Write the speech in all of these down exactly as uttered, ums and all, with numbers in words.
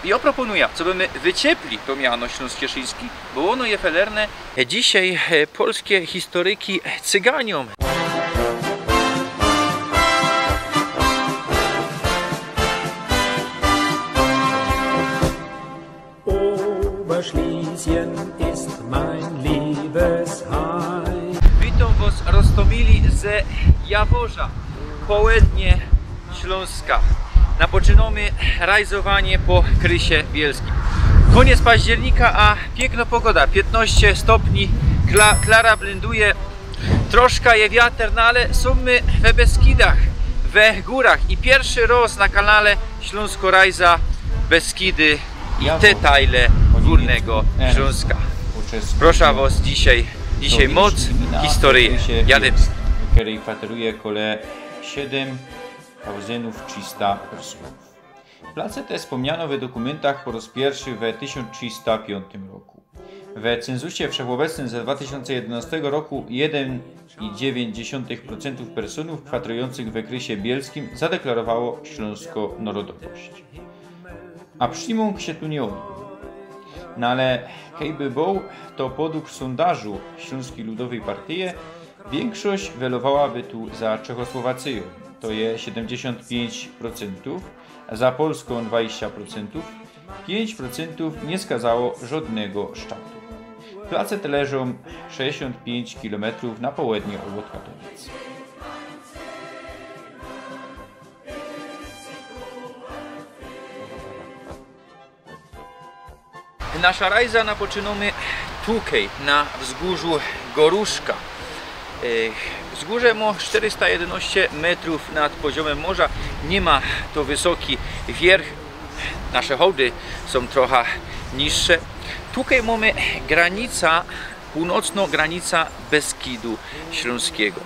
I jŏ proponuja, coby my wyciepli to miano ślōnsk-cieszyński, bo ôno je felerne. Dzisiej, e, polske historyki cyganiōm. Oberschlesien ist mein Liebesheim. Witōm wŏs, Rostomili, ze Jaworza, połednie Ślōnska. Napoczynōmy rajzowanie po Krysie Bielskim. Kōniec października, a piykno pogoda, piytnŏście stopni, kla-, klara blynduje. Troszka je wiater, no ale sōm my we Beskidach, we gōrach i piyrszy rŏz na kanale Ślōnsko Rajza Beskidy i te tajle Gōrnego Ślōnska. Proszã wŏs dzisiej, dzisiej moc historyje. Jadymy. Kery kwateruje kole siedym tysiōnc trzista personōw. Place te spōmniano we dokōmyntach po rŏz piyrszy we tysiōnc trzista piōntym roku. We cynzusie wszechobecnym ze dwa tysiōnce jedynŏstego roku jedyn i dziewięć dziesiątych procent personōw kwaterujōncych we Krysie Bielskim zadeklarowało ślōnskõ nŏrodowość. A Abstimmung sie tu niy ôdbył. No ale kejby bōł, to podug sōndażu Ślōnskij Ludowyj Partyje wiynkszość welowałaby tu za Czechosłowacyjōm, to je siedymdziesiōnt piyńć procentōw, za Polskōm dwadziścia procentōw, piyńć procentōw niy skazało żŏdnego sztatu. Place te leżōm sześćdziesiōnt piyńć kilometrōw na połednie ôd Katowic. Nasza rajza napoczynōmy tukej, na wzgōrzu Goruszka. E, wzgōrze mŏ szterysta jedynŏście metrōw nad poziōmym morza. Niy ma to wysoki wierch. Nasze hołdy sōm trocha niższe. Tukej mōmy granica, północnŏ granica Beskidu Ślōnskigo.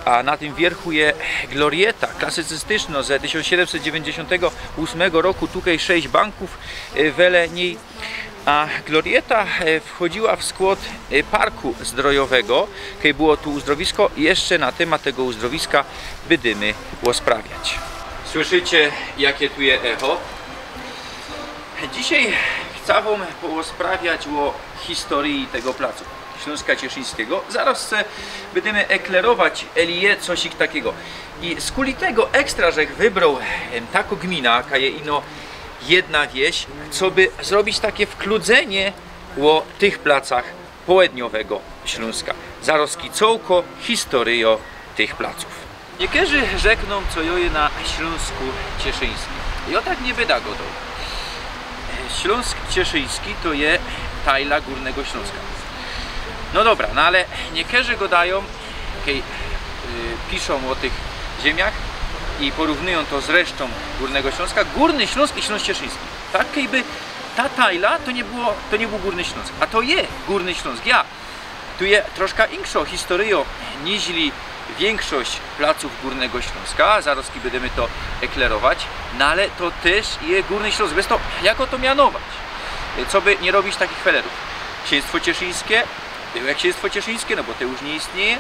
A na tym wierchu je glorieta klasycystycznŏ ze tysiōnc siedymset dziewiyńćdziesiōntego ôsmego roku. Tukej sześć bankōw, e, wele nij. A glorieta, e, wchodziyła w skłŏd, e, parku zdrojowego, kej było tu uzdrowisko. Jeszcze na tymat tego uzdrowiska bydymy ôsprawiać. Słyszycie, jakie tu je echo? Dzisiej chcã wōm ôsprawiać ô historyji tego placu Ślōnska Cieszyńskigo. Zarŏz se bydymy eklerować, eli je cosik takigo. I skuli tego ekstra żech wybroł, em, takõ gmina, jaka je ino jedna wieś, coby zrobić take wkludzenie ô tych placach połedniowego Ślōnska. Zarŏzki cołkõ historyjõ tych placōw. Niykerzy rzeknōm, co jŏ je na Ślōnsku Cieszyńskim. Jŏ tak niy byda gŏdoł. Ślōnsk Cieszyński to je tajla Gōrnego Ślōnska. No dobra, no ale niykerzy gŏdajōm, kej, y, piszōm ô tych ziymniach i porównujōm to z resztōm Gōrnego Ślōnska, Gōrny Ślōnsk i Ślōnsk Cieszyński. Tak, kejby ta tajla to niy było, to niy bōł Gōrny Ślōnsk. A to je Gōrny Ślōnsk, ja. Tu je troszka inkszŏ historyjŏ niźli wiynkszość placōw Gōrnego Ślōnska, zarŏzki bydymy to eklerować, no ale to tyż je Gōrny Ślōnsk, bez to, jako to mianować, coby niy robić takich felerōw. Ksiynstwo Cieszyńske, byłe Ksiynstwo Cieszyńske, no bo te już niy istnieje.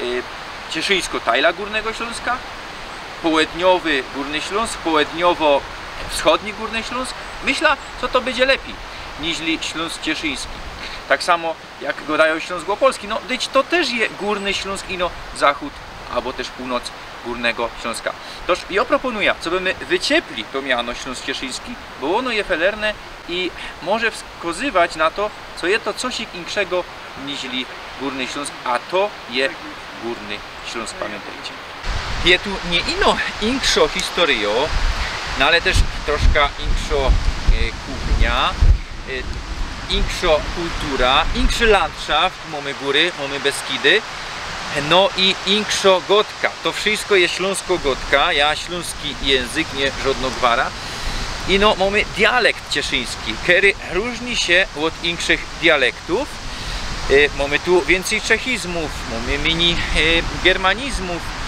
Y, Cieszyńsko Tajla Gōrnego Ślōnska, połedniowy Gōrny Ślōnsk, połedniowo-wschodni Gōrny Ślōnsk. Myślã, co to bydzie lepij niźli Ślōnsk Cieszyński. Tak samo jak gŏdajōm Ślōnsk Małopolski. No, dyć to tyż je Gōrny Ślōnsk, ino zachōd, abo tyż pōłnoc Gōrnego Ślōnska. Toż jŏ proponuja, coby my wyciepli to miano Ślōnsk Cieszyński, bo ôno je felerne i może wskŏzywać na to, co je to cosik inkszego niźli Gōrny Ślōnsk, a to je Gōrny Ślōnsk, pamiyntejcie. Je tu niy ino inkszŏ historyjŏ, no ale tyż troszka inkszŏ, e, kuchnia, e, inkszŏ kultura, inkszi landszaft, mōmy gōry, mōmy Beskidy, no i inkszŏ gŏdka. To wszysko je ślōnskŏ gŏdka, ja ślōnski jynzyk, niy żŏdnŏ gwara. I no, mōmy dialekt cieszyński, kery rōżni sie ôd inkszych dialektōw. E, mōmy tu wiyncyj czechizmōw, mōmy mynij, e, germanizmōw.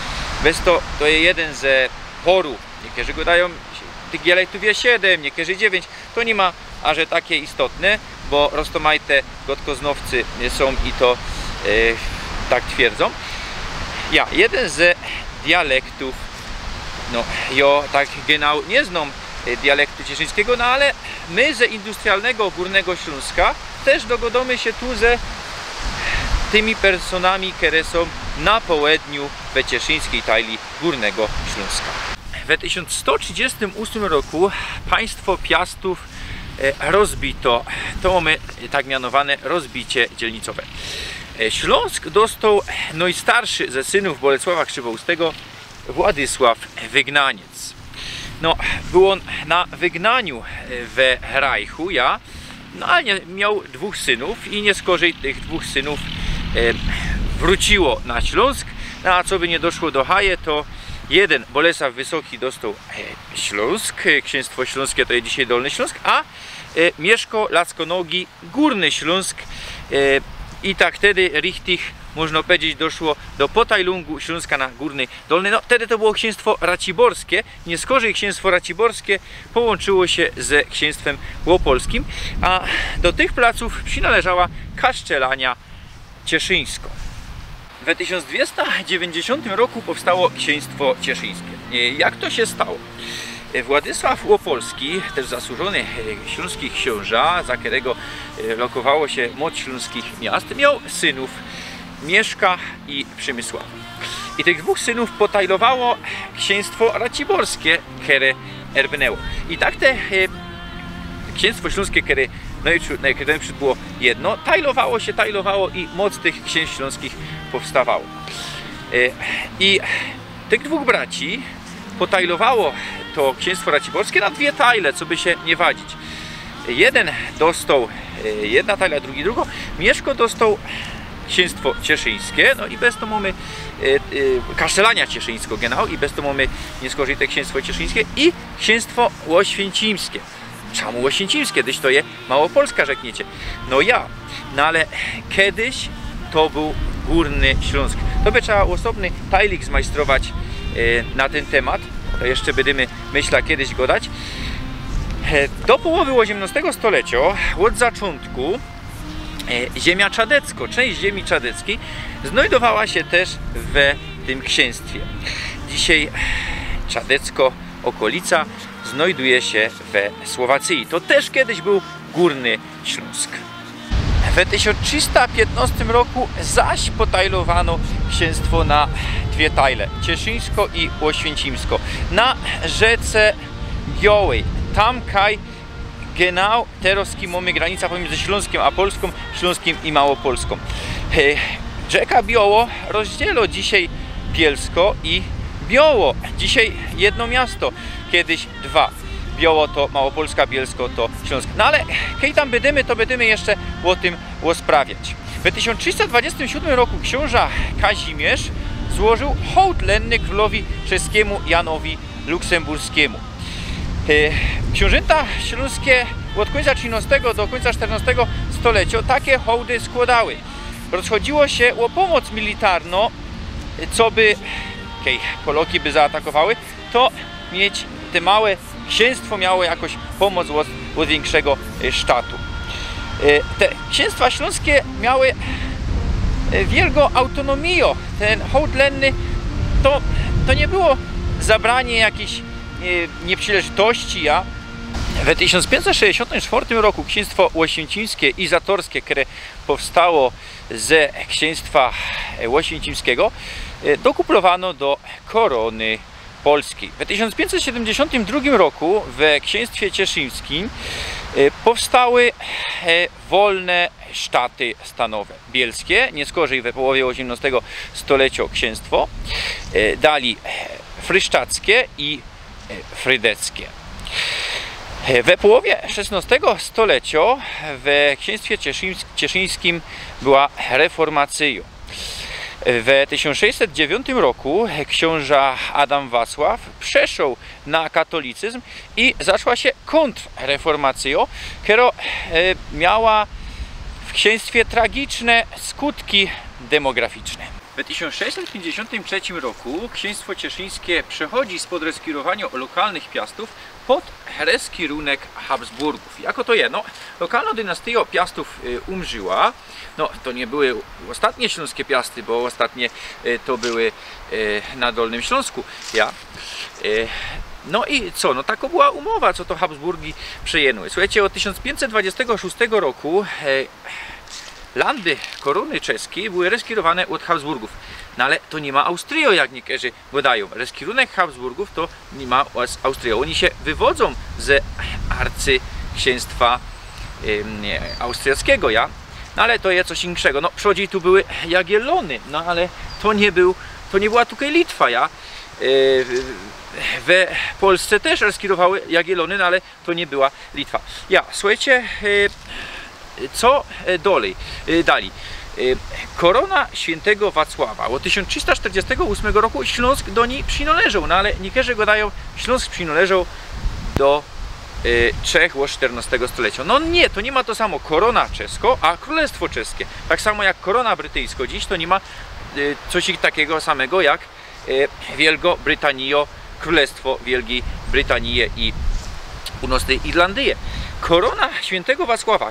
Bez to, to je jedyn ze chorōw. Niykerzy gŏdajōm, tych dialektōw je siedym, niykerzy dziewiyńć. To niy ma aże take istotne, bo roztōmajte gŏdkoznŏwcy sōm i to, e, tak twierdzōm. Ja, jedyn ze dialektōw, no, jŏ tak genau niy znōm, e, dialektu cieszyńskigo, no ale my ze industrialnego Górnego Śląska też dogodōmy sie tu ze tymi personami, kere sōm na połedniu we cieszyńskij tajli Górnego Śląska. We tysiōnc sto trzidziestym ôsmym roku państwo Piastōw, e, rozbito. To mōmy tak mianowane rozbicie dzielnicowe. E, Śląsk dostoł nojstarszy ze synōw Bolesława Krzywoustego, Władysław Wygnaniec. No, bōł ôn na wygnaniu, e, we Rajchu, ja. No, ale nie, mioł dwōch synōw i niyskorzej tych dwōch synōw, e, wrōciło na Ślōnsk. No, a coby niy doszło do haje, to jedyn Bolesław Wysoki dostoł, e, Ślōnsk, e, ksiynstwo ślōnskie to je dzisiej Dolny Ślōnsk, a, e, Mieszko Lackonogi Górny Ślōnsk, e, i tak tedy richtig, można pedzieć, doszło do potajlōngu Ślōnska na Górny, Dolny. No, tedy to było ksiynstwo raciborskie, niyskorzej ksiynstwo raciborskie połōnczyło sie ze ksiynstwym łopolskim, a do tych placōw przinŏleżała kaszczelania cieszyńsko. We tysiōnc dwiesta dziewiyńćdziesiōntym roku powstało ksiynstwo cieszyńskie. E, jak to sie stało? E, Władysław Łopolski, tyż zasłużōny, e, ślōnski ksiōnża, za kerego, e, lokowało sie moc ślōnskich miast, mioł synōw Mieszka i Przemysława. I tych dwōch synōw potajlowało ksiynstwo raciborskie, kere erbniyło. I tak te, e, ksiynstwo ślōnskie, kere nojprzōd, no, kere nojprzōd było jedno, tajlowało sie, tajlowało i moc tych ksiynstw ślōnskich powstawało. E, i tych dwōch braci potajlowało to ksiynstwo raciborskie na dwie tajle, coby sie niy wadzić. Jedyn dostoł, e, jedna tajla, drugi drugõ. Mieszko dostoł ksiynstwo cieszyńskie, no i bez to mōmy, e, e, kaszczelania cieszyńsko, genau, i bez to mōmy niyskorzej te ksiynstwo cieszyńskie i ksiynstwo ôświyntimskie. Czymu ôświyntimskie? Gdyż to je Małopolska, rzekniycie. No ja, no ale kedyś to bōł Górny Ślōnsk. To by trzeba ôsobny tajlik zmajstrować, e, na tyn tymat. To jeszcze bydymy, myśla, kedyś godać. E, do połowy ôziymnŏstego stoleciŏ, ôd zaczōntku, e, ziymia Czadecko, czynść ziymi czadeckiej, znojdowała sie tyż we tym ksiynstwie. Dzisiej Czadecko, ôkolica, znojduje sie we Słowacyji. To tyż kedyś bōł Górny Ślōnsk. We tysiōnc trzista piytnŏstym roku zaś potajlowano ksiynstwo na dwie tajle, cieszyńsko i ôświyntimsko, na rzece Biołej. Tam kaj genau terŏz mōmy granica pomiyndzy Ślōnskiem a Polską, Ślōnskiem i Małopolską. E, rzeka Bioło rozdzielo dzisiej Bielsko i Bioło. Dzisiej jedno miasto, kedyś dwa. Bioło to Małopolska, Bielsko to Ślōnsk. No ale kej tam bydymy, to bydymy jeszcze ô tym rozprawiać. We tysiōnc trzista dwudziestym siódmym roku ksiōnża Kazimierz złożył hołd lenny krōlowi czeskimu Janowi Luksemburskimu. E, ksiōnżynta ślōnskie ôd kōńca trzinŏstego do kōńca szternŏstego stoleciŏ take hołdy skłŏdały. Rozchodziło sie ô pōmoc militarnõ, coby, kej Poloki by zaatakowały, to mieć te małe ksiynstwo miało jakoś pōmoc ôd, ôd wiynkszego, e, sztatu. E, te ksiynstwa ślōnskie miały, e, wielgõ autōnōmijõ. Tyn hołd lenny to, to niy było zabranie jakijś, e, niyprzileżytości, ja. We tysiōnc piyńćset szesćdziesiōntym sztwŏrtym roku ksiynstwo ôświyntimskie i zatorskie, kere powstało ze ksiynstwa, e, ôświyntimskigo, e, dokuplowano do korōny polskij. We tysiōnc piyńćset siedymdziesiōntym drugim roku we ksiynstwie cieszyńskim, e, powstały, e, wolne sztaty stanowe. Bielskie, niyskorzej we połowie ôziymnŏstego stoleciŏ ksiynstwo, e, dalij, e, frysztackie i, e, frydeckie. E, we połowie szesnŏstego stoleciŏ we ksiynstwie cieszyńs-, cieszyńskim była reformacyjŏ. We tysiōnc sześćset dziewiōntym roku ksiōnża Adam Wacław przeszoł na katolicyzm i zaczła sie kōntrreformacyjŏ, kerŏ, e, miała w ksiynstwie tragiczne skutki demograficzne. We tysiōnc sześćset piyńćdziesiōntym trzecim roku ksiynstwo cieszyńskie przechodzi spod reskirowaniŏ lokalnych Piastōw pod reskirōnek Habsburgōw. Jako to je? No, lokalnŏ dynastyjŏ Piastōw, y, umrzyła. No, to niy były ôstatnie ślōnskie Piasty, bo ôstatnie, y, to były, y, na Dolnym Ślōnsku. Ja. Y, No i co? No takŏ była umowa, co to Habsburgi przejęły. Słuchejcie, ôd tysiōnc piyńćset dwudziestego szōstego roku e, landy korōny czeskij były reskirowane ôd Habsburgōw. No ale to niy ma Austryjŏ, jak niykerzy godajōm. Reskirunek Habsburgōw to niy ma z Austryjŏ. Ôni sie wywodzōm ze arcyksiynstwa em, austryjŏckigo, ja? No ale to je coś inkszego. No, przodzij tu były Jagielōny, no ale to niy bōł, to niy była tukej Litwa, ja? E, we Polsce tyż reskirowały Jagielōny, no ale to niy była Litwa. Ja, słuchejcie, e, co e, dalij? E, dalij. E, Korōna świyntygo Wacława. Ôd tysiōnc trzisto sztyrdziestego ôsmego roku Ślōnsk do nij przinŏleżoł, no ale niykerzy godajōm, Ślōnsk przinŏleżoł do e, Czech ôd sztyrnŏstego stolecjŏ. No niy, to niy ma to samo korōna czeskŏ, a krōlestwo czeske. Tak samo jak korōna brytyjskŏ dziś, to niy ma e, coś takigo samego jak e, Wielgo Brytanijŏ, Krōlestwo Wielgij Brytanije i Północnyj Irlandyje. Korōna świyntygo Wacława,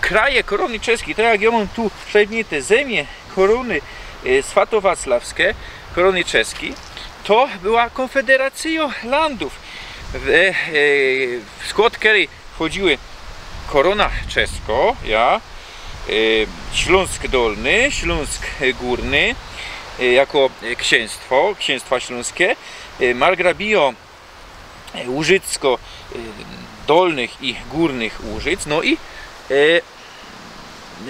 kraje korōny czeskij, tak jak jŏ mōm tu przed nim te zemie korōny e, swatowacławske, korōny czeskij, to była kōnfederacyjŏ landōw, w, e, w skłŏd kerej wchodziły Korōna czeskŏ, ja, e, Ślōnsk Dolny, Ślōnsk Gōrny, e, jako e, ksiynstwo, ksiynstwa ślōnskie, e, margrabijŏ e, łużyckŏ e, Dolnych i Gōrnych Łużyc, no i e,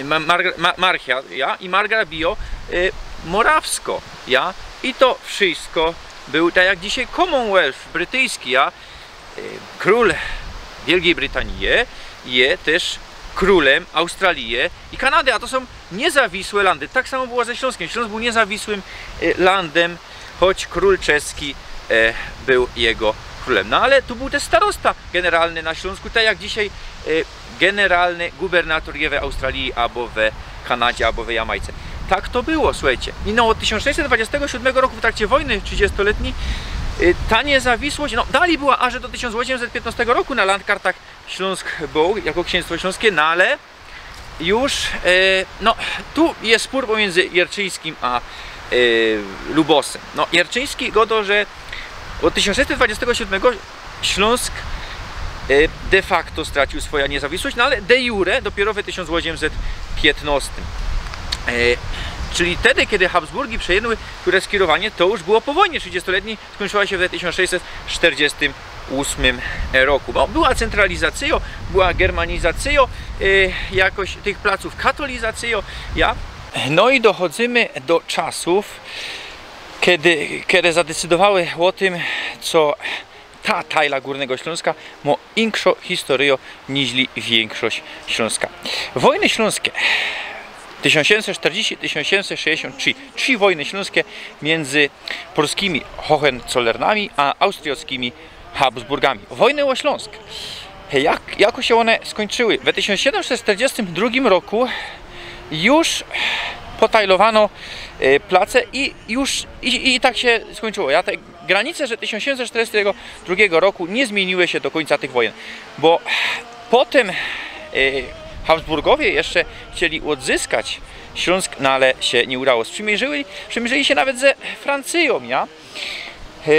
ma, margra, ma, marchia, ja, i margrabijŏ e, morawskŏ, ja, i to wszysko bōł, tak jak dzisiej Commonwealth brytyjski, ja, e, krōl Wielgij Brytanije je tyż krōlym Australije i Kanady, a to sōm niyzawisłe landy. Tak samo było ze Ślōnskiem. Ślōnsk bōł niyzawisłym e, landym, choć krōl czeski e, bōł jego krōlym. No ale tu bōł tyż starosta generalny na Ślōnsku, tak jak dzisiej e, generalny gubernator je we Australije, abo we Kanadzie, abo we Jamajce. Tak to było, słuchejcie. I no, ôd tysiōnc sześćset dwudziestego siódmego roku, w trakcie wojny trzidziestoletnij, e, ta niyzawisłość, no, dalij była aż do tysiōnc ôziymset piytnŏstego roku na landkartach Ślōnsk bōł jako ksiynstwo ślōnskie, no ale już, e, no, tu je spōr pomiyndzy Jerczyńskim a e, Lubosym. No, Jerczyński godŏ, że ôd tysiōnc sześćset dwudziestego siódmego Ślōnsk e, de facto stracił swojã niyzawisłość, no ale de jure dopiyro we tysiōnc ôziymset piytnŏstym. E, czyli wtedy, kej Habsburgi przejęły tu reskirowanie, to już było po wojnie trzidziestoletnij, skōńczyła sie we tysiōnc sześćset sztyrdziestym ôsmym roku. No, była centralizacyjŏ, była germanizacyjŏ e, jakoś tych placōw, katolizacyjŏ, ja. No i dochodzymy do czasōw, kej, kere zadecydowały ô tym, co ta tajla Gōrnego Ślōnska mŏ inkszõ historyjõ niźli wiynkszość Ślōnska. Wojny ślōnske tysiōnc siedymset sztyrdziści, tysiōnc siedymset sześćdziesiōnt trzij, trzij wojny ślōnske miyndzy polskimi Hohenzollernami a austryjskimi Habsburgami. Wojny ô Ślōnsk. Jak, jako sie ône skōńczyły? We tysiōnc siedymset sztyrdziestym drugim roku już potajlowano e, place i już i, i tak sie skōńczyło. Ja te granice, że tysiōnc siedymset sztyrdziestego drugiego roku niy zmiyniły sie do kōńca tych wojen, bo potym e, Habsburgowie jeszcze chcieli ôdzyskać Ślōnsk, no ale sie niy udało. Sprzymierzyli, sprzymierzyli sie nawet ze Francyjōm, ja? E,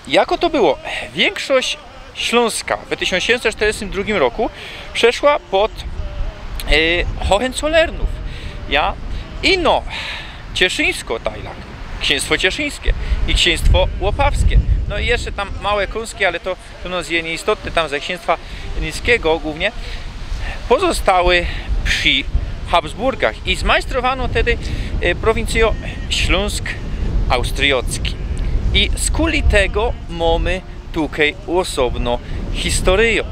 jako to było? Wiynkszość Ślōnska we tysiōnc siedymset sztyrdziestym drugim roku przeszła pod e, Hohenzollernōw, ja? Ino Cieszyńsko, tajlak, ksiynstwo cieszyńske i ksiynstwo łopawske. No i jeszcze tam małe kōnski, ale to, to no je niyistotne, tam ze ksiynstwa niskiego głōwnie. Pozostały przi Habsburgach i zmajstrowano tedy e, prowincyjŏ Ślōnsk Austryjŏcki. I skuli tego mōmy tukej ôsobno historyjŏ.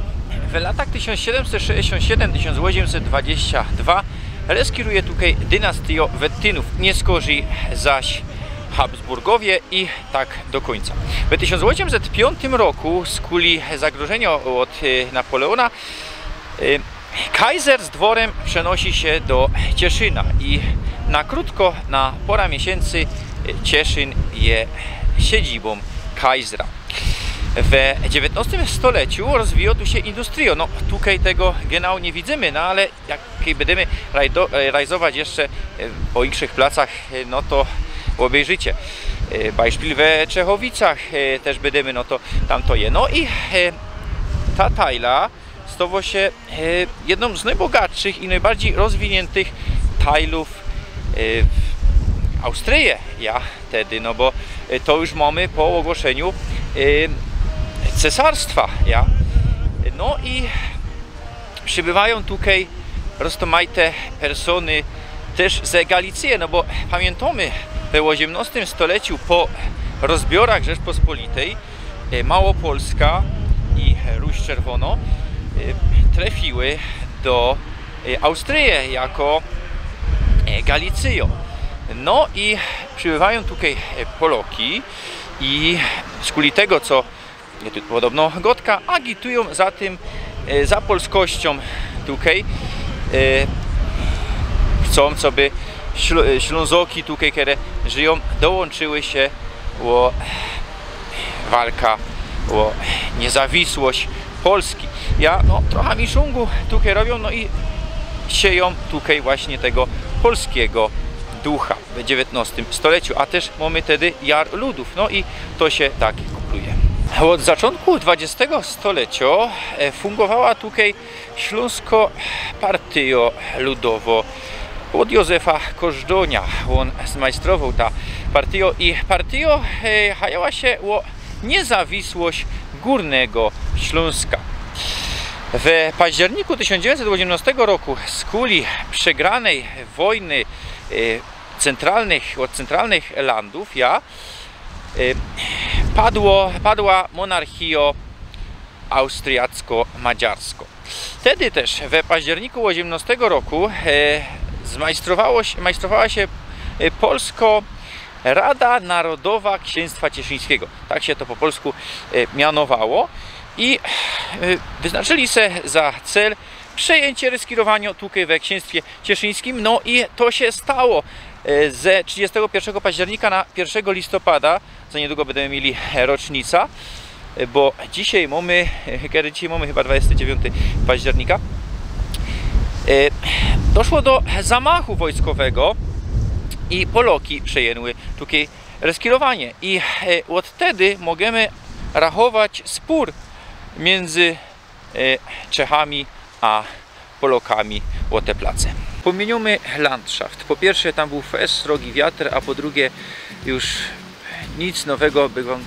W latach tysiōnc siedymset sześćdziesiōnt siedym, tysiōnc ôziymset dwadzieścia dwa reskiruje tukej dynastyjŏ Wettynōw, niyskorzij zaś Habsburgowie i tak do kōńca. We tysiōnc ôziymset piōntym roku skuli zagrożeniŏ ôd e, Napoleōna e, Kajzer z dworym przenosi sie do Cieszyna i na krōtko, na pora miesiyncy, e, Cieszyn je siedzibōm Kajzra. We dziewiyntnŏstym stoleciu rozwijŏ tu sie industryjŏ. No, tukej tego genau niy widzymy, no ale jak bydymy rajdo-, e, rajzować jeszcze e, ô inkszych placach, e, no to ôbejrzycie. e, bajszpil we Czechowicach, e, tyż bydymy, no to tam to je. No i, e, ta tajla stało sie, e, jednōm z nojbogatszych i nojbardzij rozwiniōntych tajlōw, e, w Austryje, ja, tedy, no bo, e, to już mōmy po ôgłoszyniu, e, cesarstwa, ja. No i przybywajōm tukej roztōmajte persōny tyż ze Galicyje, no bo pamiyntajmy, we ôziymnostym stoleciu po rozbiorach Rzeczpospolitej, e, Małopolska i Ruś Czerwōno, e, trefiły do, e, Austryje jako, e, Galicyjo. No i przybywajōm tukej, e, Poloki i skuli tego, co tu podobno Gotka, agitujōm za tym, e, za polskościōm tukej. E, chcōm, coby Ślō-, e, Ślōnzoki tukej, kere żyjōm, dołōnczyły sie ô walka ô niyzawisłość Polski. Ja, no, trocha miszungu tukej robiōm, no i siejōm tukej właśnie tego polskigo ducha w dziewiyntnostym stoleciu, a tyż mōmy tedy Jar Ludōw, no i to sie tak kupluje. Ôd zaczōntku dwadziestego stolecio, e, fungowała tukej Ślōnsko Partyjo Ludowo ôd Józefa Kożdōnia. Ôn zmajstrowoł ta partyjo i partyjo, e, hajała sie ô niyzawisłość Gōrnego Ślōnska. We październiku tysiōnc dziewiyntset ôziymnostego roku skuli przegranej wojny, e, centralnych, ôd centralnych landōw, ja, e, padło, padła monarchijo austriacko-madziarsko. Wtedy tyż, we październiku ôziymnostego roku, e, zmajstrowało sie, majstrowała sie, e, Polsko Rada Narodowa Księstwa Cieszyńskiego. Tak sie to po polsku, e, mianowało. I, e, wyznaczyli se za cel przejyńcie reskirowanio tukej we Księstwie Cieszyńskim. No i to sie stało. E, ze trzidziestego piyrszego października na piyrszego listopada, za niydługo bydymy mieli rocznica, e, bo dzisiej mōmy, e, kere dzisiej mōmy? Chyba dwadziestego dziewiątego października. E, doszło do zamachu wojskowego i Poloki przejynyły tukej reskirowanie. I, e, ôd tedy możemy rachować spōr miyndzy, e, Czechami a Polokami ô te place. Pōmiyniōmy landszaft. Po piyrsze, tam bōł fest, srogi wiater, a po drugie, już nic nowego bych wōm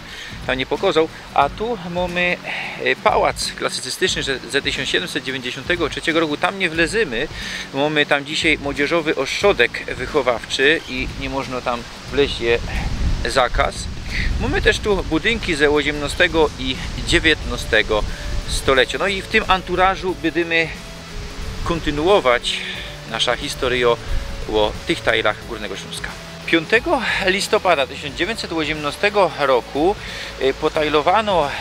tam niy pokozał. A tu mōmy, e, pałac klasycystyczny ze, ze tysiōnc siedymset dziewiyńćdziesiōntego trzeciego roku. Tam niy wlezymy. Mōmy tam dzisiej młodzieżowy ôstrzodek wychowawczy i niy można tam wleźć, je zakaz. Mōmy tyż tu budynki ze ôziymnostego i dziewiyntnostego stolecio. No i w tym anturażu bydymy kōntynuować naszã historyjõ ô tych tajlach Gōrnego Ślōnska. Piōntego listopada tysiōnc dziewiyńćset ôziymnostego roku, e, potajlowano, e,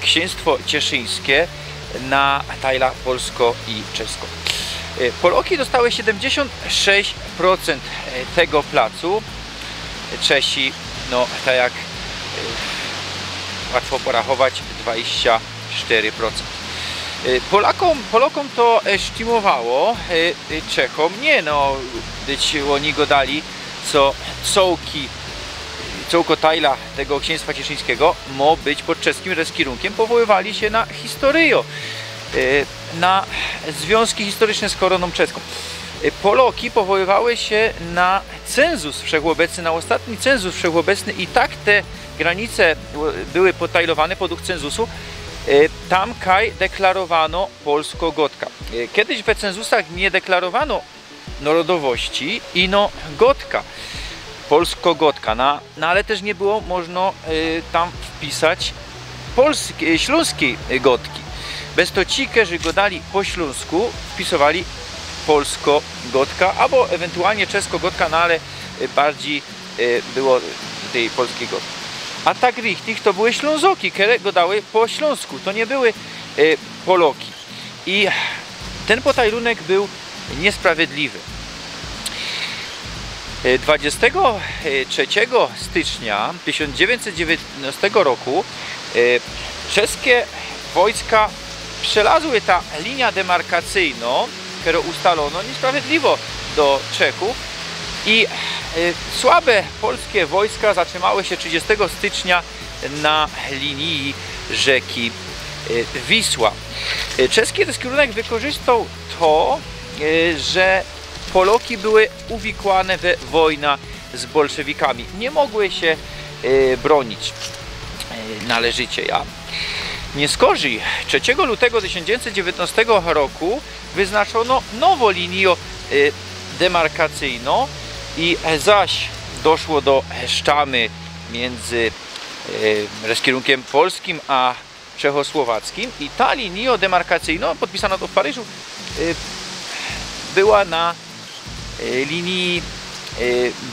Księstwo Cieszyńskie na tajla polsko i czesko. E, Poloki dostały siedymdziesiōnt sześć procynt, e, tego placu. Czesi, no, tak jak, e, łatwo porachować, dwadziścia sztyry procynt. E, Polokōm, Polokōm to, e, sztimowało, e, e, Czechōm niy, no, dyć ôni godali, co cołki, cołko tajla tego Księstwa Cieszyńskiego mo być pod czeskim reskirunkym, powoływali sie na historyjõ, e, na zwiōnzki historycznie z korōnōm czeskōm. E, Poloki powoływały sie na cenzus wszechôbecny, na ôstatni cenzus wszechôbecny i tak te granice, e, były potajlowane podug cenzusu. E, tam kaj deklarowano polsko-gotka. E, kedyś we cenzusach niy deklarowano narodowości, ino gotka, polsko-gotka, na, no ale tyż niy było można, e, tam wpisać polsk-, e, ślōnskij gotki. Bez to ci, kerzy godali po ślōnsku, wpisowali polsko-gotka, abo ewentualnie czesko-gotka, no ale, e, bardzij, e, było tyj polskij gotki. A tak richtig to były Ślōnzoki, kere godały po ślōnsku, to niy były, e, Poloki. I tyn potajlunek bōł niysprawedliwy. E, dwadziestego trzeciego stycznia tysiōnc dziewiyńćset dziewiyntnostego roku, e, czeske wojska przelazły ta linia demarkacyjnŏ, kerõ ustalono niysprawedliwŏ do Czechōw, I e, słabe polskie wojska zatrzymały się trzydziestego stycznia na linii rzeki e, Wisła. E, Czeski ryskirunek wykorzystał to, e, że Poloki były uwikłane we wojnę z bolszewikami. Nie mogły się e, bronić e, należycie. Ja. Niy skorzyj, trzeciego lutego tysiąc dziewięćset dziewiętnastego roku wyznaczono nową linię e, demarkacyjną i zaś doszło do szczamy między e, z kierunkiem polskim a czechosłowackim i ta linia demarkacyjna, podpisana to w Paryżu, e, była na e, linii e,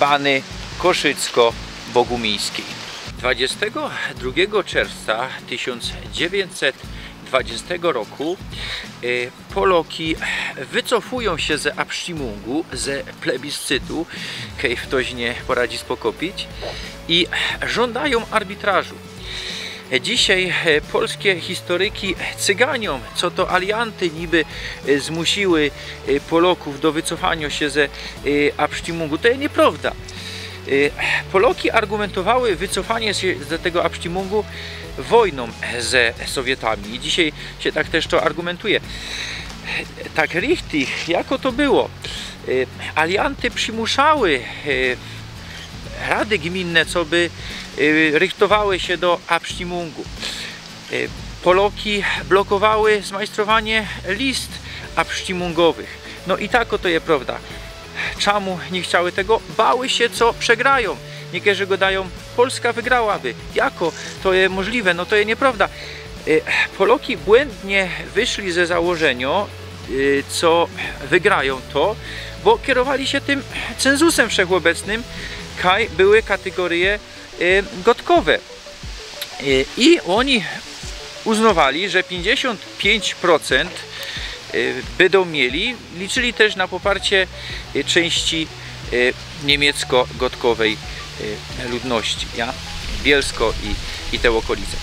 bany koszycko-bogumińskiej. Dwudziestego drugiego czerwca tysiąc dziewięćset dwudziestego roku e, Poloki wycofują się ze Abstimmung'u, ze plebiscytu, kej ftoś niy poradzi spokopić, i żądają arbitrażu. Dzisiej e, polskie historyki cyganią, co to alianty niby e, zmusiły e, Poloków do wycofania się ze e, Abstimmung'u. To jest nieprawda. E, Poloki argumentowały wycofanie się z tego Abstimmung'u wojną ze Sowietami. I dzisiej się tak też to argumentuje. Tak richtig, jako to było? E, Alianty przymuszały e, rady gminne, co by e, rychtowały się do Abstimmung'u. E, Poloki blokowały zmajstrowanie list abstimmung'owych. No i tako to je prawda. Czamu niy chciały tego? Bały się, co przegrają. Niektórzy gŏdają, Polska wygrałaby. Jako to je możliwe? No to je nieprawda. E, Poloki błędnie wyszli ze założenia, e, co wygrają to, bo kierowali się tym cenzusem wszechobecnym, kaj były kategorie e, gotkowe. E, I oni uznawali, że pięćdziesiąt pięć procent e, będą mieli, liczyli też na poparcie e, części e, niemieckogotkowej e, ludności, ja? Bielsko i, i te okolice.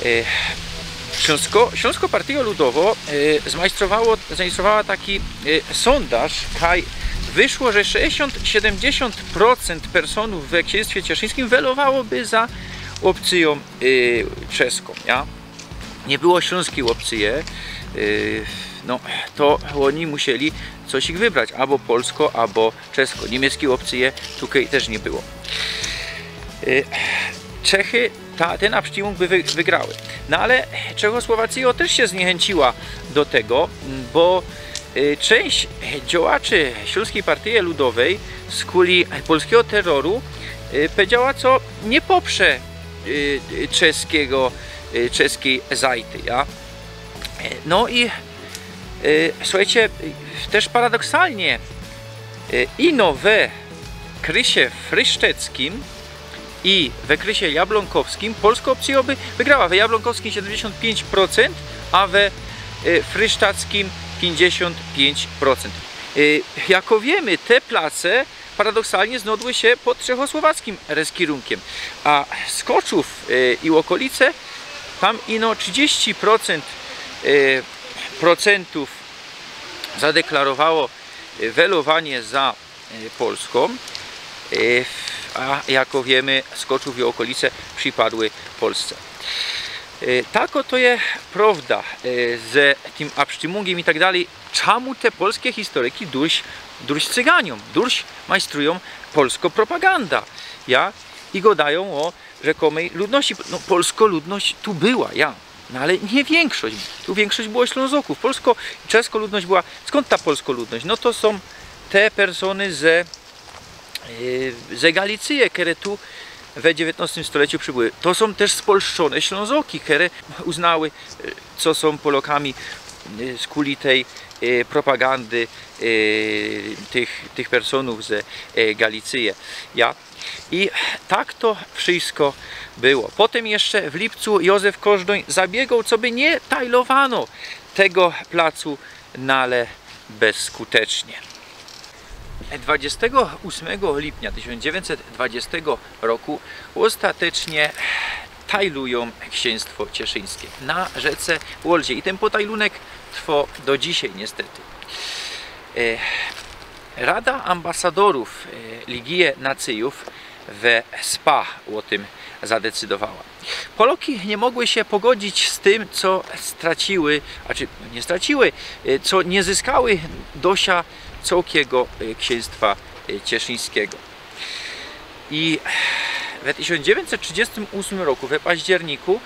E, Śląsko, Śląsko Partia Ludowo e, zmajstrowało, zmajstrowała taki e, sondaż, kaj wyszło, że sześćdziesiąt siedemdziesiąt procent personów we księstwie cieszyńskim welowałoby za opcją e, czeską, ja? Nie było śląskiej opcji, e, no to oni musieli coś ich wybrać, albo polsko, albo czesko. Niemieckiej opcji tukej też nie było. E, Czechy ta, ten Abstimmung by wy, wygrały. No ale Czechosłowacja też się zniechęciła do tego, bo e, część działaczy Śląskiej Partii Ludowej z kuli polskiego terroru e, powiedziała, co nie poprze e, czeskiego, e, czeskiej zajty, ja? E, No i e, słuchajcie, e, też paradoksalnie e, ino we krysie fryszteckim i we krysie jabłonkowskim polska opcja by wygrała. We jabłonkowskim siedemdziesiąt pięć procent, a we e, frysztackim pięćdziesiąt pięć procent. E, Jako wiemy, te place paradoksalnie znodły się pod czechosłowackim reskierunkiem, a Skoczów e, i okolice, tam ino trzydzieści procent e, procentów zadeklarowało e, welowanie za e, Polską, e, a jako wiemy, Skoczów i okolice przypadły Polsce. E, Tako to je prawda e, ze tym Abstimmungiem i tak dalej. Czamu te polskie historyki durś, durś cyganią, durś majstrują polską propaganda, ja? I gadają o rzekomej ludności. No, polsko ludność tu była, ja. No ale nie większość. Tu większość było Ślązoków. Polsko, czesko ludność była. Skąd ta polsko ludność? No to są te persony ze, e, ze Galicyje, które tu we dziewiętnastym stuleciu przybyły. To są też spolszczone Ślązoki, które uznały, e, co są Polokami e, z kuli tej e, propagandy e, tych, tych personów ze e, Galicyje. Ja. I tak to wszystko było. Potem jeszcze w lipcu Józef Kożdoń zabiegał, co by nie tajlowano tego placu, no ale bezskutecznie. Dwudziestego ósmego lipnia tysiąc dziewięćset dwudziestego roku ostatecznie tajlują księstwo cieszyńskie na rzece Łolzie. I ten potajlunek trwa do dzisiaj niestety. E, Rada Ambasadorōw, e, Ligije Nacyjōw we Spa ô tym zadecydowała. Poloki niy mogły sie pogodzić z tym, co straciły, znaczy niy straciły, e, co niy zyskały dosia cołkigo, e, ksiyństwa, e, cieszyńskigo. I we tysiōnc dziewiyńćset trzidziestym ôsmym roku, we październiku,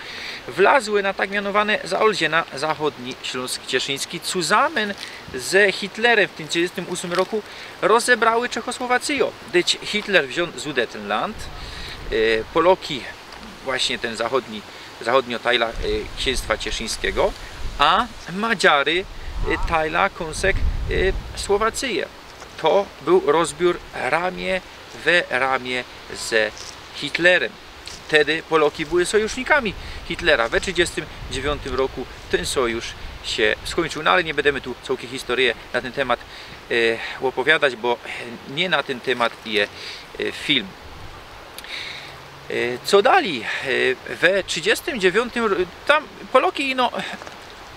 wlazły na tak mianowane Zaolzie, na zachŏdni Ślōnsk Cieszyński, zuzamen ze Hitlerym w tym trzidziestym ôsmym roku rozebrały Czechosołowacyjõ. Dyć Hitler wziōn Sudetenland, e, Poloki właśnie tyn zachŏdni, zachŏdniŏ tajla, e, ksiyństwa cieszyńskigo, a Madziary, e, tajla kōnsek, e, Słowacyje. To bōł rozbiōr ramie we ramie ze Hitlerym. Wtedy Poloki były sojusznikami Hitlera. We trzidziestym dziewiątym roku tyn sojusz sie skōńczōł. No ale niy bydymy tu cołkij historyje na tyn tymat, e, ôpowiadać, bo niy na tyn tymat je, e, film. E, co dalij? E, we trzidziestym dziewiątym ro-, tam Poloki, no,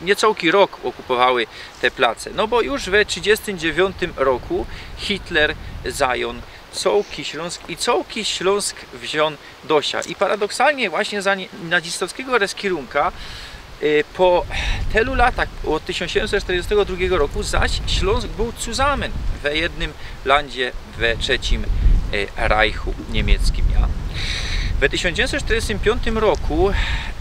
niycołki rok ôkupowały te place. No bo już we trzidziestym dziewiątym roku Hitler zajōn cołki Ślōnsk i cołki Ślōnsk wziōn dosia. I paradoksalnie właśnie za ni-, nazistowskigo reskirunka, e, po tylu latach, ôd tysiōnc siedymset sztyrdziestego drugigo roku, zaś Ślōnsk bōł zuzamen we jednym landzie we trzecim, e, Rajchu niymieckim, ja. We tysiōnc dziewiyńćset sztyrdziestym piōntym roku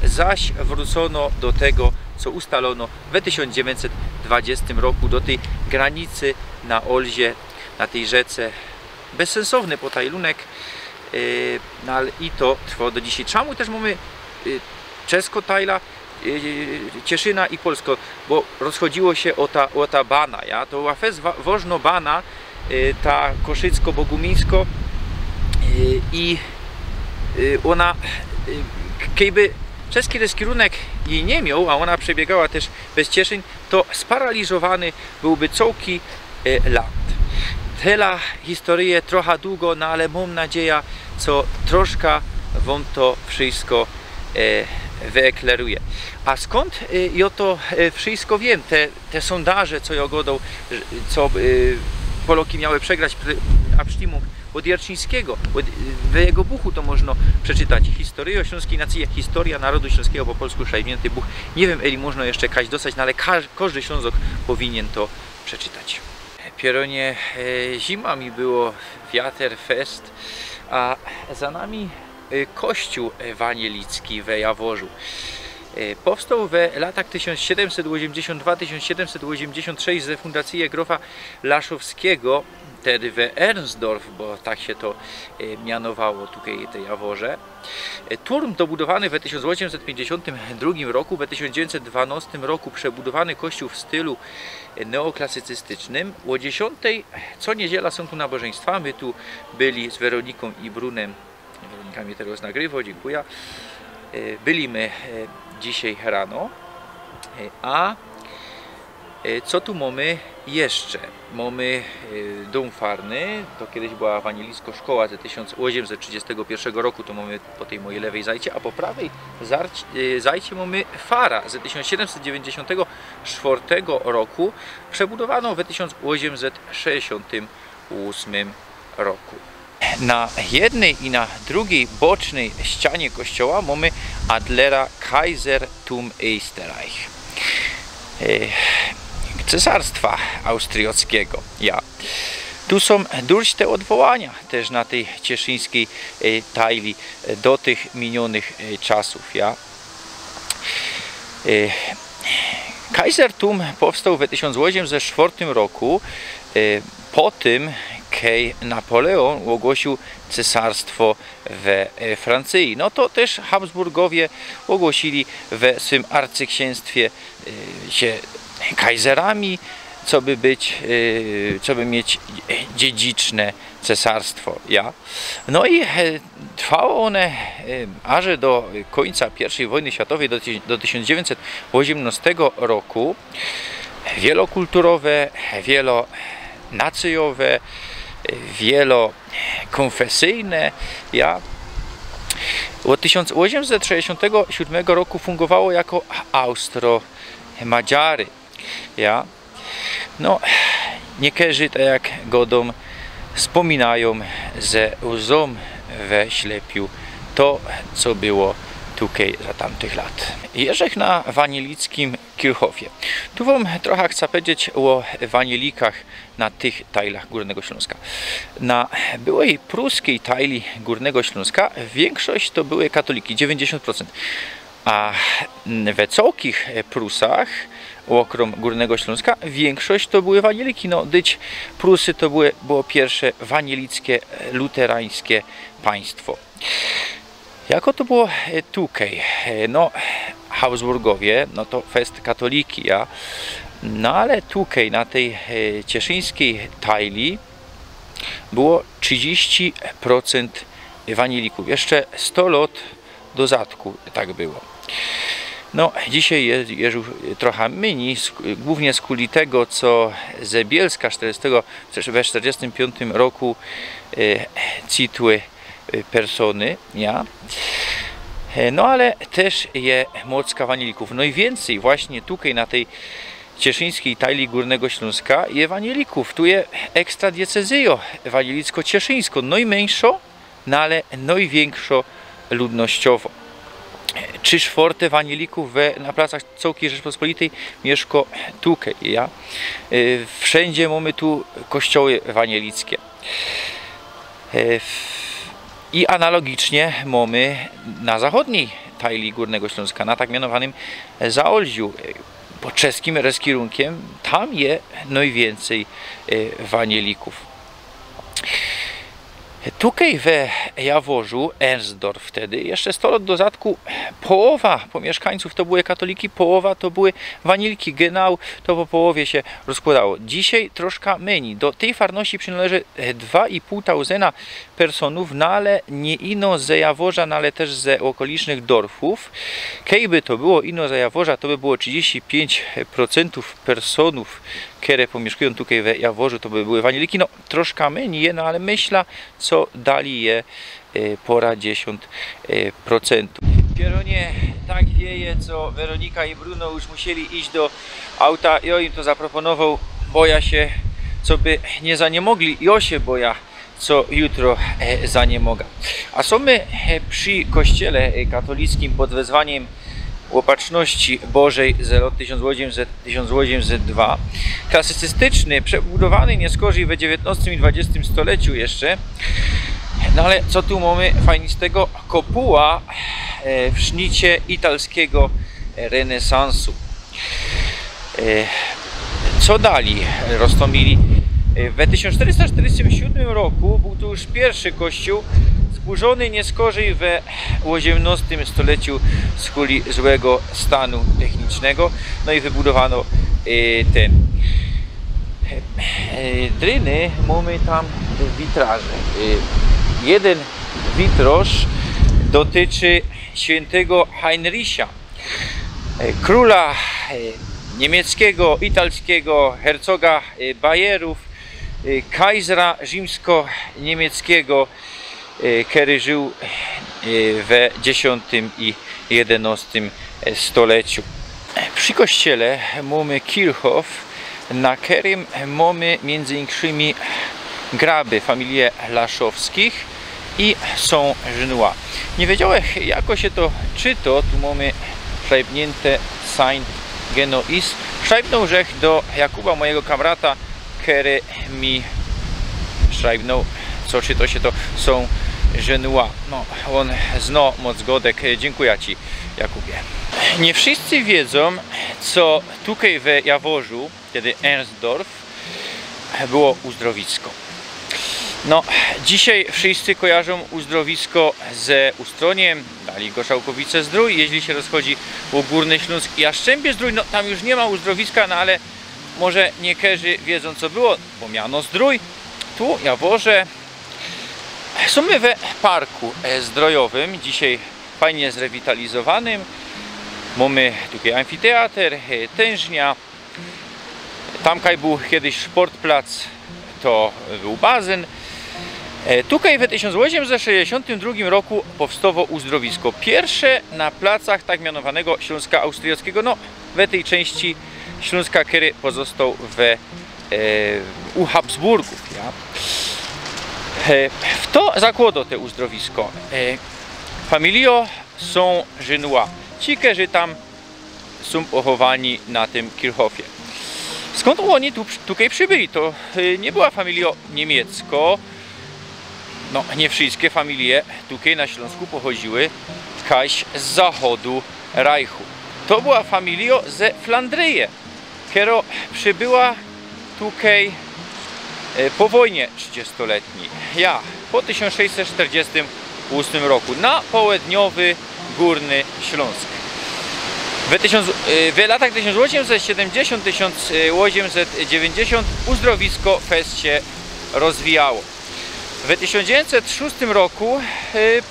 zaś wrōcono do tego, co ustalono we tysiōnc dziewiyńćset dwadziestym roku, do tyj granicy na Olzie, na tyj rzece. Bezsensowny potajlunek, e, no ale i to trwoło do dzisiej. Czymu tyż mōmy, e, Czechŏ tajla, e, Cieszyna i Polskŏ, bo rozchodziło sie ô ta, ô ta bana, ja? To była fest wa-, wŏżnŏ bana, e, ta koszycko-bogumińskŏ, e, i, e, ôna, e, k-, kejby czeski reskirōnek jij niy mioł, a ôna przebiygała tyż bez Cieszyn, to sparaliżowany bōłby cołki, e, land. Tela historyje trocha dugo, no ale mōm nadzieja, co troszka wōm to wszysko, e, wyekleruje. A skōnd, e, jŏ to, e, wszysko wiym? Te, te sōndaże, co jŏ gŏdoł, że, co, e, Poloki miały przegrać pre-, Abstimmung ôd Jarczyńskigo, ôd, we jego buchu to można przeczytać. Historyjŏ ślōnskij nacyje, historia narodu ślōnskigo, po polsku Schreibnięty Buch. Niy wiym, eli można jeszcze kaś dostać, no ale każ-, kożdy Ślōnzok powiniyn to przeczytać. Pierōnie, e, zima mi było, wiater fest, a za nami, e, kościōł ewanielicki we Jaworzu. E, powstoł we latach tysiōnc siedymset ôziymdziesiōnt dwa, tysiōnc siedymset ôziymdziesiōnt sześć ze fundacyje grofa Laszowskigo, tedy we Ernsdorf, bo tak sie to, e, mianowało tukej te Jaworze. E, turm dobudowany we tysiōnc ôziymset piyńćdziesiōntym drugim roku, we tysiōnc dziewiyńćset dwanŏstym roku przebudowany kościōł w stylu, e, neoklasycystycznym. Ô dziesiōntej co niydziela sōm tu nabożyństwa. My tu byli z Weronikōm i Brunym. Weronika mi teroz nagrywo, dziynkuja. E, byli my, e, dzisiej rano. E, a E, co tu mōmy jeszcze? Mōmy, e, dōm farny, to kejsik była ewanielicko szkoła ze tysiōnc ôziymset trzidziestego piyrszego roku, to mōmy po tyj mojij lewyj zajcie, a po prawyj zarć-, e, zajcie mōmy fara ze tysiōnc siedymset dziewiyńćdziesiōntego sztwŏrtego roku, przebudowano we tysiōnc ôziymset sześćdziesiōntym ôsmym roku. Na jednyj i na drugij bocznyj ścianie kościoła mōmy Adlera Kaisertum Österreich, e, cesarstwa austryjŏckigo. Ja. Tu sōm durś te ôdwołania tyż na tyj cieszyńskij, e, tajli, e, do tych miniōnych, e, czasōw, ja. E, Kaisertum powstoł we tysiōnc ôziymset sztwŏrtym roku, e, po tym, kej Napoleōn ôgłosiył cesarstwo we, e, Francyji. No to tyż Habsburgowie ôgłosiyli we swym arcyksiynstwie, e, sie kajzerami, coby być, e, coby mieć dziedziczne cesarstwo, ja. No i, e, trwało ône, e, aże do kōńca piyrwszyj wojny światowyj, do tyś-, do tysiōnc dziewiyńćset ôziymnŏstego roku. Wielokulturowe, wielonacyjowe, e, wielokōnfesyjne, ja. Ôd tysiōnc ôziymset sześćdziesiōntego siyódmego roku fungowało jako Austro-Madziary, ja. No, Niykerzy, tak jak godōm, spōminajōm ze łzōm we ślepiu to, co było tukej za tamtych lat. Jeżech na wanielickim Kirchhoffie. Tu wōm trocha chcã pedzieć ô wanielikach na tych tajlach Gōrnego Ślōnska. Na byłej pruskij tajli Gōrnego Ślōnska wiynkszość to były katoliki, dziewiyńćdziesiōnt procynt. A we cołkich Prusach, ôkrōm Gōrnego Ślōnska, wiynkszość to były wanieliki. No, dyć Prusy to były, było piyrsze wanielickie, luterańskie państwo. Jako to było tukej? No, Habsburgowie, no to fest katoliki, ja. No ale tukej na tej cieszyńskij tajli było trzidziści procynt wanielików. Jeszcze sto lot do zadku tak było. No, dzisiej je, je już trocha mynij, głōwnie skuli tego, co ze Bielska sztyrdziestego, we sztyrdziestym piōntym roku citły persōny, ja. No ale tyż je mocka wanielików. Nojwiyncyj właśnie tukej na tej cieszyńskij tajli Gōrnego Ślōnska je wanielików. Tu je ekstra diocezyjo wanielicko-cieszyńsko, nojmyńszo, no ale nojwiynkszo ludnościowo. Trzi sztwŏrte wanielików we, na placach cołkij Rzeczpospolitej miyszko tukej, ja. Wszyndzie mōmy tu kościoły wanielickie. I analogicznie mōmy na zachodnij tajli Gōrnego Ślōnska, na tak mianowanym Zaolziu, pod czeskim rozkierunkiem, tam je nojwiyncyj wanielików. Tukej we Jaworzu, Ernstdorf wtedy, jeszcze sto lot do zadku, połowa pōmiyszkańcōw to były katoliki, połowa to były wanieliki. Genau to po połowie sie rozkłŏdało. Dzisiej troszka mynij. Do tyj farności przinŏleży dwa i pōł tauzyna personōw, no ale niy ino ze Jaworza, no ale tyż ze ôkolicznych dorfōw. Kejby to było ino ze Jaworza, to by było trzidziści piyńć procyntōw personōw, kere pōmiyszkujōm tukej we Jaworzu, to by były wanieliki. No, troszka mynij je, no ale myślã, co dalij je pora dziesiōnt procyntōw. Pierōnie tak wieje, co Weronika i Bruno już musieli iś do auta. Jŏ im to zaproponowoł, bojã sie, co by niy zaniymogli. Jŏ sie bojã, co jutro zaniymogã. A sōm my przi kościele katolickim pod wezwaniym Ôpatrzności Bożej z lot tysiōnc ôziymset, tysiōnc ôziymset dwa. Klasycystyczny, przebudowany niyskorzij we dziewiyntnŏstym i dwadziestym stoleciu jeszcze. No ale co tu mōmy fajnistego? Kopuła w sznicie italskigo renesansu. Co dalij roztōmili? We tysiōnc sztyrysta sztyrdziestym siódmym roku bōł to już piyrszy kościōł zburzōny niyskorzij we ôziymnŏstym stoleciu skuli złego stanu technicznego. No i wybudowano tyn. Dryny mōmy tam witraże. Jedyn witrŏż dotyczy świyntego Heinricha, krōla niymieckigo, italskigo, hercoga Bayerōw, kajzra rzimsko-niymieckigo, kery żył we dziesiōntym i jedynŏstym stoleciu. Przi kościele mōmy Kirchhoff, na kerym mōmy miyndzy inkszymi graby familije Laszowskich i Saint-Genois. Niy wiedziołech, jako sie to czyto. Tu mōmy szajbniynte Saint-Genois. Szajbnōł żech do Jakuba, mojigo kamrata, kery mi szajbnōł, co czyto sie to Saint-Genois. No, ôn zno moc godek. Dziynkuja ci, Jakubie. Niy wszyscy wiedzōm, co tukej we Jaworzu, tedy Ernstdorf, było uzdrowisko. No, dzisiej wszyscy kojarzōm uzdrowisko ze Ustroniym, dalij Gorzałkowice-Zdrōj, jeźli sie rozchodzi ô Gōrny Ślōnsk i Jastrzębie-Zdrōj, no tam już niy ma uzdrowiska, no ale może niykerzy wiedzōm, co było, bo miano Zdrōj. Tu, w Jaworze, sōm my we parku zdrojowym, dzisiej fajnie zrewitalizowanym. Mōmy tukej amfiteatr, tyńżnia. Tam kaj bōł kejś szportplac, to bōł bazyn. Tukej we tysiōnc ôziymset sześćdziesiōntym drugim roku powstało uzdrowisko. Piyrsze na placach tak mianowanego Ślōnska Austriackigo, no, we tyj czyńści Ślōnska, kery pozostoł we e, u Habsburgōw, ja. E, fto zakłodoł te uzdrowisko? E, familijo Saint-Genois. Ci, kerzi tam sōm pochowani na tym Kirchhofie. Skōnd ôni tu, tukej przybyli? To, e, niy była familijo niymiecko. No, niy wszyjske familije tukej na Ślōnsku pochodziły kaś z zachodu Reichu. To była familijo ze Flandryje, kero przybyła tukej, e, po wojnie trzidziestoletnij. Ja, po tysiōnc sześćset czterdziestym ósmym roku na połedniowy Górny Ślōnsk. We tysiōnc, e, we latach tysiōnc ôziymset siedymdziesiōnt, tysiōnc ôziymset dziewiyńćdziesiōnt uzdrowisko fest sie rozwijało. We tysiōnc dziewiyńćset szōstym roku, e,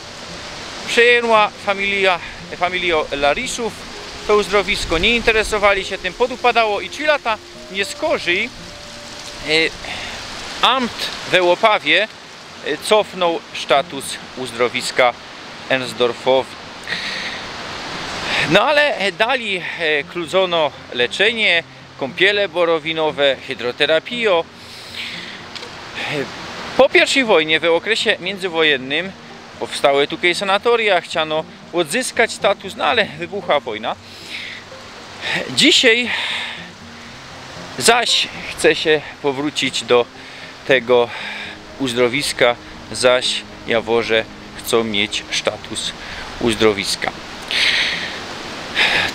przejęła familija, familijo Lariszōw to uzdrowisko. Niy interesowali sie tym, podupadało i trzi lata niyskorzij, e, amt we Ôpawie, e, cofnōł status uzdrowiska Ernsdorfowi. No ale, e, dalij, e, kludzōno leczynie, kōmpiele borowinowe, hydroterapijo. E, po piyrwszyj wojnie, we ôkresie miyndzywojennym, powstały tukej sanatoria, chciano ôdzyskać status, no ale wybuchła wojna. Dzisiej zaś chce sie powrōcić do tego uzdrowiska, zaś Jaworze chcōm mieć status uzdrowiska.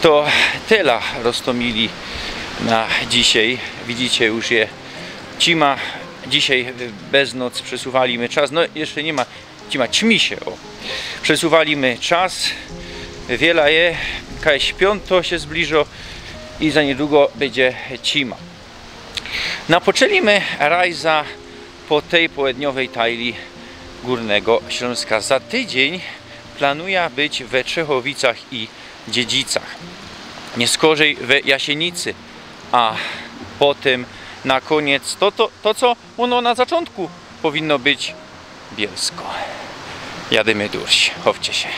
To tela, roztōmili, na dzisiej. Widzicie, już je cima. Dzisiej bez noc przesuwali my czas. No, jeszcze niy ma cima, ćmi sie, ô. Przesuwali my czas. Wiela je, kaś piōnto sie zbliżo i za niydługo bydzie cima. Napoczynōmy rajza po tyj połedniowyj tajli Górnego Ślōnska. Za tydziyń planuja być we Trzechowicach i Dziedzicach. Niyskorzij we Jasienicy, a potym na kōniec to, to, to, co ôno na zaczōntku powinno być, Bielsko. Jadymy durś, chowcie sie.